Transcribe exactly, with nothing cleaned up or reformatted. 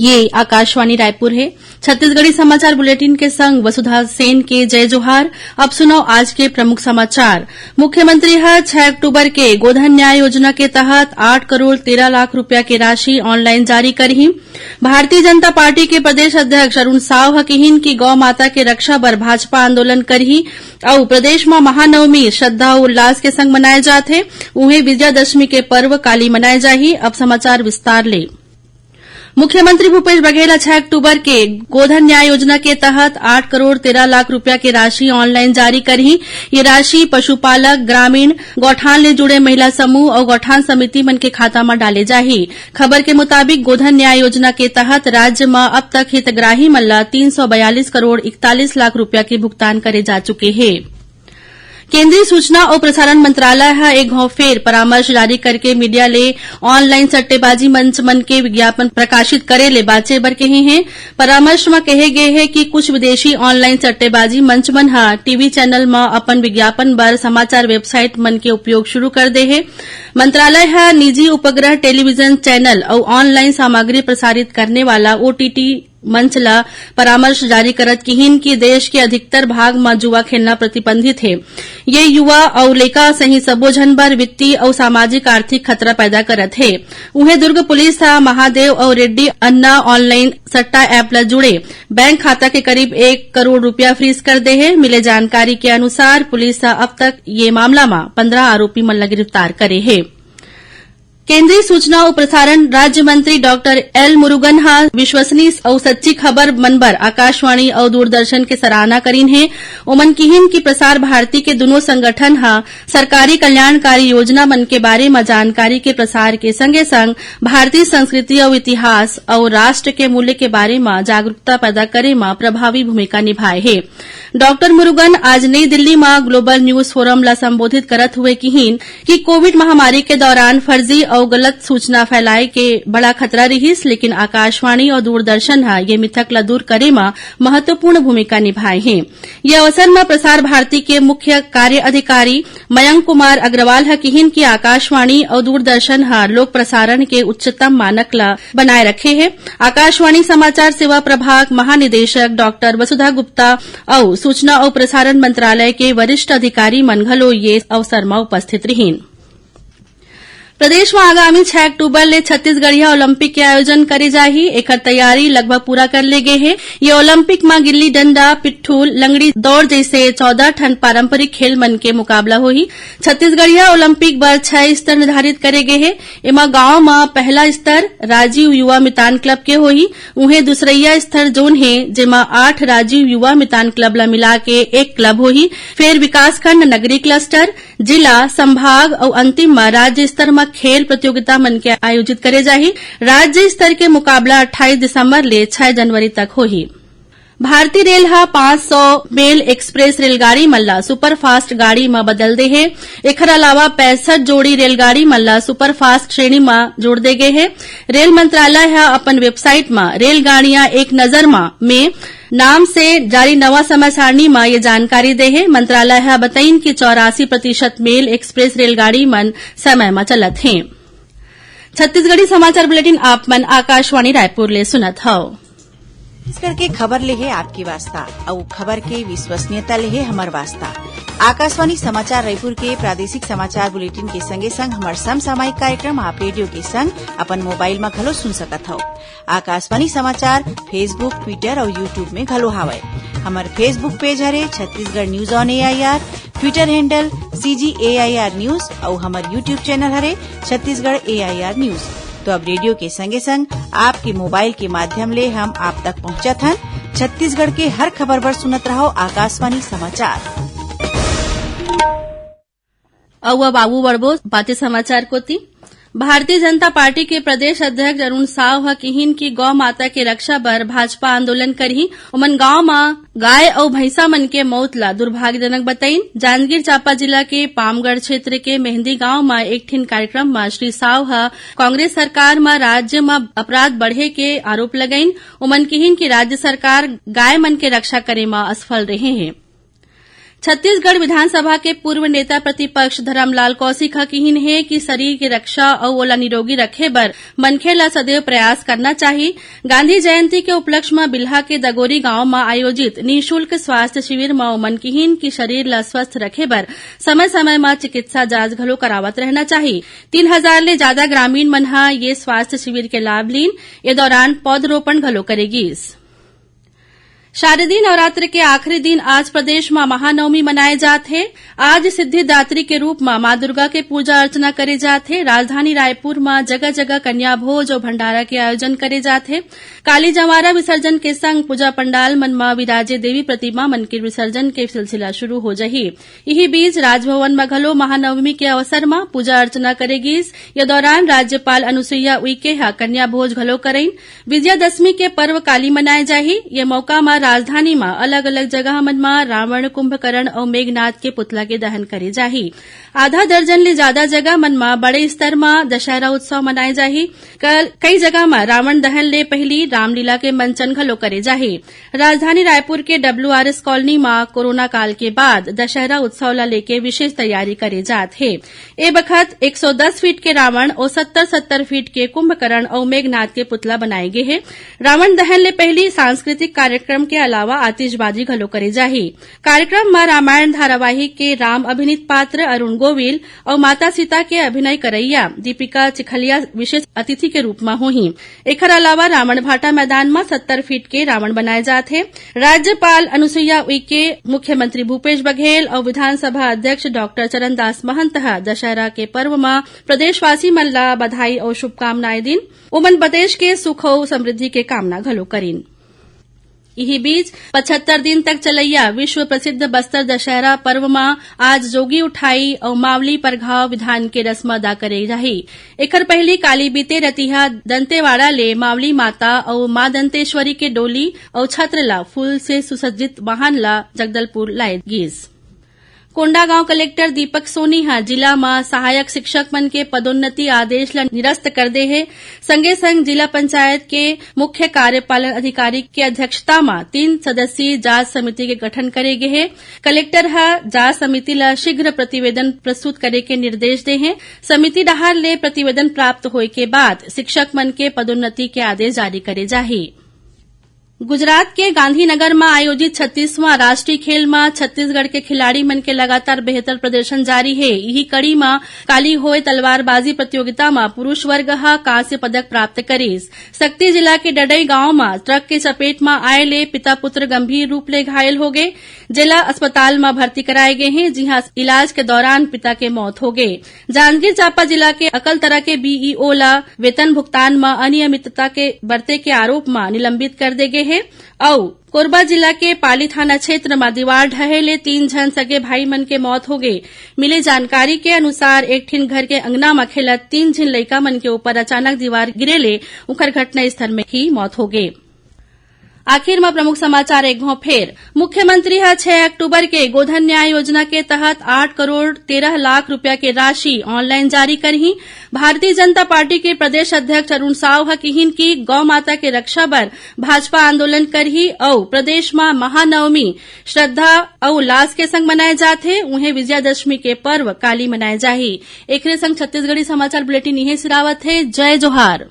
ये आकाशवाणी रायपुर हे। छत्तीसगढ़ी समाचार बुलेटिन के संग वसुधा सेन के जय जोहार। अब सुनव आज के प्रमुख समाचार। मुख्यमंत्री ह छह अक्टूबर के गोधन न्याय योजना के तहत आठ करोड़ तेरह लाख रुपया के राशि online जारी करही। भारतीय जनता पार्टी के प्रदेश अध्यक्ष अरुण साव ह किहिन कि गौ माता के रक्षा बर भाजपा आंदोलन करही। अउ प्रदेश म महानवमी श्रद्धा अउ उल्लास के संग मनाए जात हे। उहें, विजयादशमी के पर्व काली मनाए जाही। अब समाचार विस्तार ले। मुख्यमंत्री भूपेश बघेल ह छह अक्टूबर के गोधन न्याय योजना के तहत आठ करोड़ तेरह लाख रुपया के राशि online जारी करही। ये राशि पशुपालक, ग्रामीण, गौठान ले जुड़े महिला समूह अउ गौठान समिति मन के खाता म डाले जाही। खबर के मुताबिक, गोधन न्याय योजना के तहत राज्य म अब तक हितग्राही मन ल तीन सौ बयालीस करोड़ इकतालीस लाख रुपया के भुगतान करे जा चुके हे। केंद्रीय सूचना अउ प्रसारण मंत्रालय ह एक घौं फेर परामर्श जारी करके मीडिया ले online सट्टेबाजी मंच मन के विज्ञापन प्रकाशित करे ले बांचे बर कहे हे। परामर्श म कहे गे हे कि कुछ विदेशी online सट्टेबाजी मंच मन ह टीवी चैनल म अपन विज्ञापन बर समाचार website मन के उपयोग शुरू कर दे हे। मंत्रालय ह निजी उपग्रह टेलीविजन चैनल अउ online सामग्री प्रसारित करने वाला ओटीटी मंच ल परामर्श जारी करत किहिन कि देश के अधिकतर भाग म जुआ खेलना प्रतिबंधित हे। ये युवा अउ लइका सहित सबो झन बर वित्तीय अउ सामाजिक आर्थिक खतरा पैदा करत हे। उहें, दुर्ग पुलिस ह महादेव अउ रेड्डी अन्ना online सट्टा ऐप ल जुड़े बैंक खाता के करीब एक करोड़ रुपया फ्रीज कर दे हे। मिले जानकारी के अनुसार, पुलिस ह अब तक ये मामला म पंद्रह आरोपी मन ल गिरफ्तार करे हे। केंद्रीय सूचना अउ प्रसारण राज्य मंत्री डॉक्टर एल मुरुगन ह विश्वसनीय अउ सच्ची खबर मन बर आकाशवाणी अउ दूरदर्शन के सराहना करीन हे। ओमन किहिन कि प्रसार भारती के दुनों संगठन ह सरकारी कल्याणकारी योजना मन के बारे म जानकारी के प्रसार के संगे-संग भारतीय संस्कृति अउ इतिहास अउ राष्ट्र के मूल्य के बारे म जागरूकता पैदा करे म प्रभावी भूमिका निभाए हे। डॉक्टर मुरुगन आज नई दिल्ली म Global News Forum ल संबोधित करत हुए किहिन कि कोविड महामारी के दौरान फर्जी अउ गलत सूचना फैलाए के बड़ा खतरा रिहिस, लेकिन आकाशवाणी अउ दूरदर्शन ह ये मिथक ल दूर करे म महत्वपूर्ण भूमिका निभाए हे। ये अवसर म प्रसार भारती के मुख्य कार्य अधिकारी मयंक कुमार अग्रवाल ह किहिन कि आकाशवाणी अउ दूरदर्शन ह लोक प्रसारण के उच्चतम मानक ल बनाए रखे हे। आकाशवाणी समाचार सेवा प्रभाग महानिदेशक डॉक्टर वसुधा गुप्ता अउ सूचना अउ प्रसारण मंत्रालय के वरिष्ठ अधिकारी मन घलो ये अवसर म उपस्थित रिहिन। प्रदेश म आगामी छह अक्टूबर ले छत्तीसगढ़िया ओलंपिक के आयोजन करे जाही। एखर तैयारी लगभग पूरा कर ले गे हे। ये ओलंपिक म गिल्ली डंडा, पिट्ठूल, लंगड़ी दौड़ जइसे चौदह ठन पारंपरिक खेल मन के मुकाबला होही। छत्तीसगढ़िया ओलंपिक बर छह स्तर निर्धारित करे गे हे। एमा गांव म पहला स्तर राजीव युवा मितान क्लब के होही। उहें, दूसरइया स्तर जोन हे, जेमा आठ राजीव युवा मितान क्लब ल मिला के एक क्लब होही। फेर विकासखंड, नगरीय क्लस्टर, जिला, संभाग अउ अंतिम म राज्य स्तर म खेल प्रतियोगिता मन के आयोजित करे जाही। राज्य स्तर के मुकाबला अट्ठाईस दिसंबर ले छह जनवरी तक होही। भारतीय रेल ह पाँच सौ मेल एक्सप्रेस रेलगाड़ी मन ल सुपरफास्ट गाड़ी म बदल दे हे। एखर अलावा पैंसठ जोड़ी रेलगाड़ी मन ल सुपरफास्ट श्रेणी म जोड़ दे गे हे। रेल मंत्रालय ह अपन वेबसाइट म रेलगाड़ियां एक नजर म में नाम से जारी नवा समय सारणी म ये जानकारी दे हे। मंत्रालय ह बतइन कि चौरासी प्रतिशत मेल एक्सप्रेस रेलगाड़ी मन समय म चलत हें। छत्तीसगढ़ी समाचार बुलेटिन आप मन आकाशवाणी रायपुर ले सुनत हव। छत्तीसगढ़ के खबर ले हे आपके वास्ता, अउ खबर के विश्वसनीयता ले हे हमर वास्ता। आकाशवाणी समाचार रायपुर के प्रादेशिक समाचार बुलेटिन के संगे संग हमर समसामयिक कार्यक्रम आप रेडियो के संग अपन मोबाइल म घलो सुन सकत हव। आकाशवाणी समाचार Facebook, Twitter अउ YouTube में घलो हावय। हमर Facebook पेज हरे Chhattisgarh news on AIR, Twitter handle CG AIR news अउ हमर YouTube चैनल हरे छत्तीसगढ़ एआईआर न्यूज। तो अब रेडियो के संगे संग आपके मोबाइल के माध्यम ले हम आप तक पहुंचत हन। छत्तीसगढ़ के हर खबर बर सुनत रहो आकाशवाणी समाचार। अउ अब आगू बढ़बो बाते समाचार कोति। भारतीय जनता पार्टी के प्रदेश अध्यक्ष अरुण साव ह किहिन कि गौ माता के रक्षा बर भाजपा आंदोलन करही। ओमन गांव म गाय अउ भैंसा मन के मौत ला दुर्भाग्यजनक बतइन। जांजगीर चांपा जिला के पामगढ़ क्षेत्र के मेहंदी गांव म एक ठिन कार्यक्रम म श्री साव ह कांग्रेस सरकार म राज्य म अपराध बढ़े के आरोप लगइन। ओमन किहिन कि राज्य सरकार गाय मन के रक्षा करे म असफल रहे हे। छत्तीसगढ़ विधानसभा के पूर्व नेता प्रतिपक्ष धरमलाल कौशिक ह किहिन हे कि शरीर के रक्षा अउ ओला निरोगी रखे बर मनखे ल सदैव प्रयास करना चाही। गांधी जयंती के उपलक्ष्य म बिल्हा के दगोरी गांव म आयोजित निशुल्क स्वास्थ्य शिविर म ओमन किहिन कि शरीर ल स्वस्थ रखे बर समय-समय म चिकित्सा जांच घलो करावत रहना चाही। तीन हजार ले जादा ग्रामीण मन ह ये स्वास्थ्य शिविर के लाभ लीन। ए दौरान पौधरोपण घलो करे गीस। शारदीय नवरात्र के आखिरी दिन आज प्रदेश म महानवमी मनाए जात हे। आज सिद्धिदात्री के रूप म मां दुर्गा के पूजा अर्चना करे जात हे। राजधानी रायपुर म जगह-जगह कन्या भोज अउ भंडारा के आयोजन करे जात हे। काली जंवारा विसर्जन के संग पूजा पंडाल मन म विराजे देवी प्रतिमा मन के विसर्जन के सिलसिला शुरू हो जही। इही बीच राजभवन म घलो महानवमी के अवसर म पूजा अर्चना करे गीस। ये दौरान राज्यपाल अनुसुईया उइके ह कन्या भोज घलो करइन। विजयादशमी के पर्व काली मनाए जाही। ये मौका म राजधानी म अलग-अलग जगह मन म रावण, कुंभकर्ण अउ मेघनाथ के पुतला के दहन करे जाही। आधा दर्जन ले जादा जगह मन म बड़े स्तर म दशहरा उत्सव मनाए जाही। कल कई जगह म रावण दहन ले पहिली रामलीला के मंचन घलो करे जाही। राजधानी रायपुर के डब्ल्यूआरएस कॉलोनी म कोरोना काल के बाद दशहरा उत्सव ल लेके विशेष तैयारी करे जात हे। ए बखत एक सौ दस फीट के रावण अउ सत्तर सत्तर फीट के कुंभकर्ण अउ मेघनाथ के पुतला बनाए गे हे। रावण दहन ले पहिली सांस्कृतिक कार्यक्रम के अलावा आतिशबाजी घलो करे जाही। कार्यक्रम म रामायण धारावाहिक के राम अभिनीत पात्र अरुण गोविल अउ माता सीता के अभिनय करइया दीपिका चिखलिया विशेष अतिथि के रूप म होही। एखर अलावा रावण भाटा मैदान म सत्तर फीट के रावण बनाए जात हे। राज्यपाल अनुसुईया उइके, मुख्यमंत्री भूपेश बघेल अउ विधानसभा अध्यक्ष डॉक्टर चरणदास महंत ह दशहरा के पर्व म प्रदेशवासी मन ल बधाई अउ शुभकामनाएं दीन। ओमन प्रदेश के सुख अउ समृद्धि के कामना घलो करीन। इही बीच, पचहत्तर दिन तक चलइया विश्व प्रसिद्ध बस्तर दशहरा पर्व म आज जोगी उठाई अउ मावली परघाव विधान के रस्म अदा करे जाही। एखर पहिली काली बीते रतिहा दंतेवाड़ा ले मावली माता अउ मां दंतेश्वरी के डोली अउ छत्र ला फूल से सुसज्जित वाहन ला जगदलपुर लाए गीस। कोंडागांव कलेक्टर दीपक सोनी ह जिला म सहायक शिक्षक मन के पदोन्नति आदेश ल निरस्त कर दे हे। संगे संग जिला पंचायत के मुख्य कार्यपालन अधिकारी के अध्यक्षता म तीन सदस्यीय जांच समिति के गठन करे गे हे। कलेक्टर ह जांच समिति ल शीघ्र प्रतिवेदन प्रस्तुत करे के निर्देश दे हे। समिति डहार ले प्रतिवेदन प्राप्त होए के बाद शिक्षक मन के पदोन्नति के आदेश जारी करे जाही। गुजरात के गांधीनगर म आयोजित छत्तीसवां राष्ट्रीय खेल म छत्तीसगढ़ के खिलाड़ी मन के लगातार बेहतर प्रदर्शन जारी हे। इही कड़ी म काली होए तलवारबाजी प्रतियोगिता म पुरुष वर्ग ह कांस्य पदक प्राप्त करिस। सक्ती जिला के डडई गांव म ट्रक के चपेट म आए ले पिता पुत्र गंभीर रूप ले घायल हो गे, जेला अस्पताल म भर्ती कराए गे हे, जिहां इलाज के दौरान पिता के मौत हो गे। जांजगीर चांपा जिला के अकलतरा के बीईओ ला वेतन भुगतान म अनियमितता के बरते के आरोप म निलंबित कर दे गे हे। अउ कोरबा जिला के पाली थाना क्षेत्र म दीवार ढहे ले तीन झन सगे भाई मन के मौत हो गे। मिले जानकारी के अनुसार, एक ठिन घर के अंगना म खेलत तीन झिन लइका मन के ऊपर अचानक दीवार गिरे ले उंखर घटना स्थल में ही मौत हो गे। आखिर म प्रमुख समाचार एक घौं फेर। मुख्यमंत्री ह छह अक्टूबर के गोधन न्याय योजना के तहत आठ करोड़ तेरह लाख रुपया के राशि ऑनलाइन जारी करही। भारतीय जनता पार्टी के प्रदेश अध्यक्ष अरुण साव ह किहिन कि गौ माता के रक्षा बर भाजपा आंदोलन करही अउ प्रदेश म महानवमी श्रद्धा अउ उल्लास के संग मनाए जात हे, उहें विजयादशमी के पर्व काली मनाए जाही। एकरे संग छत्तीसगढ़ी समाचार बुलेटिन इहें सिरावत हे। जय जोहार।